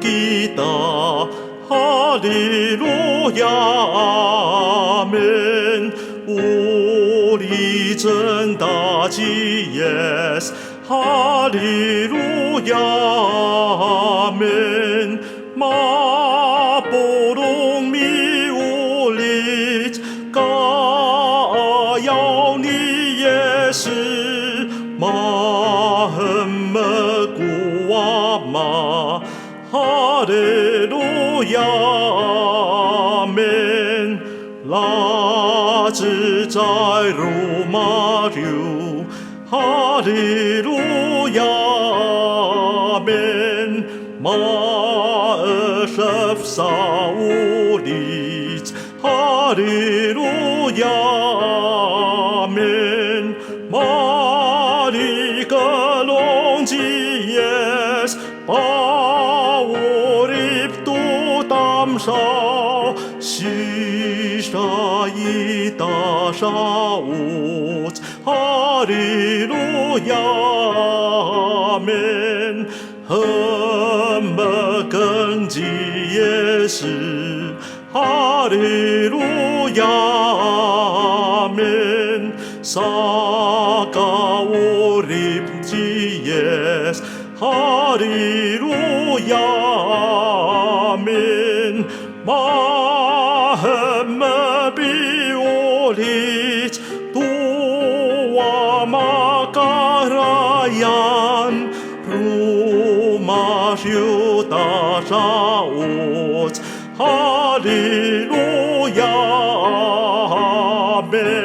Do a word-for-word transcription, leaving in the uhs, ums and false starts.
kita. Haleluya, amen. Uli cen ta ci Yis. Haleluya, amen. Mapolong mi'olic, ka'ayaw ni Yis, mahemek ko Wama. Haleluya, amen. Lacecay romadiw. Haleluya, amen. Ma'edef sa 'olic. Haleluya, amen. Malikelong ci Yis, pa'orip to tamdaw, sisa i tada'oc. Haleluya, amen. Hemeken ci Yis, haleluya, amen. Saka'orip ci Yis, haleluya, amen. Mahemek mi'olic to Wama karayan, romadiw tada'oc. Haleluya, amen.